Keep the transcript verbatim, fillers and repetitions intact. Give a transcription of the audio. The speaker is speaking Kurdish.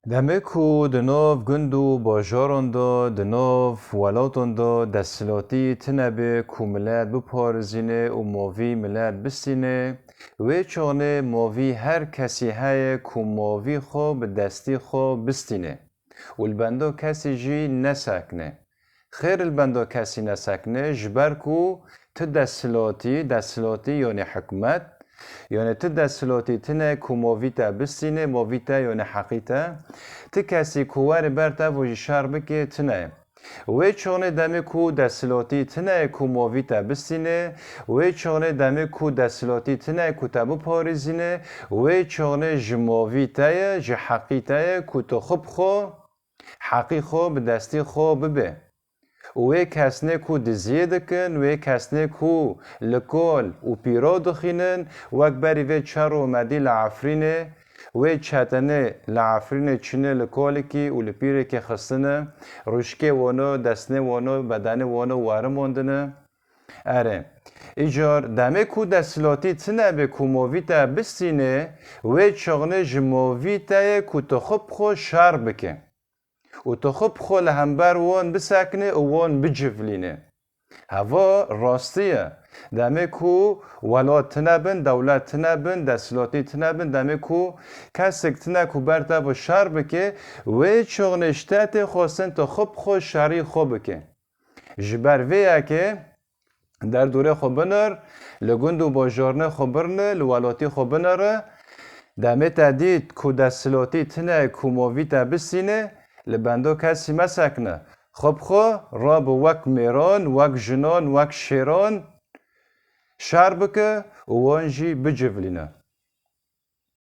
Demê ku di nav gund û bajaran de, di nav welatan de desthilatî tune be ku milet biparizîne û mavî milet bistîne, wê çaxê mavî her kesî heye ku mavî xwe bi destî xwe bistîne û li benda kesî jî nesekine. Xêr li benda kesî nesekine, ji ber ku ti desthilatî, desthilatî yanî hikûmet, yanî ti desthilatî tune ku mavî te bistîne, mavî te yanî heqî te, ti kesî ku were ber te vo jî şer bike tune. Wê çaxê demê ku desthilatî tune ku mavî te bistîne, wê çaxê demê ku desthilatî tune ku te biparêzîne, wê çaxê ji mavî te ye, ji heqî te ye ku tu xwe bi xwe, heqî xwe bi destî xwe bibe. Û wê kesnê ku diziyê dikin, wê kesnê ku li kol û pîro dixînin, wek berî vê çar û medî li Efrînê, wê çetenê li Efrînê çine li kolikî û li pîrekî xistine, rûşkê wano, destnê wano, bedenê wano werimandine. Erê, îcar demê ku desthilatî tune be ku movî te bistîne, wê çaxê ji movî te ye ku tu xwe bi xwe şer bike. Û tu xwe bi xwe li hember wan bisekine û wan bicivlîne. Heva rastî ye. Demê ku welat tune bin, dewlet tune bin, desthilatî tune bin, demê ku kesek tune ku ber te bi şer bike, wê çaxê ji te tê xwestin tu xwe bi xwe şerî xwe bike. Ji ber vê yekê derdorê xwe binir, li gund û bajarnê xwe birine, li welatî xwe binere. Demê te dît ku desthilatî tune ku movî te bistîne, li benda kesî mesekine. Xwe bi xwe rabe wek mêran, wek jinan, wek şêran şer bike û wan jî bicivlîne.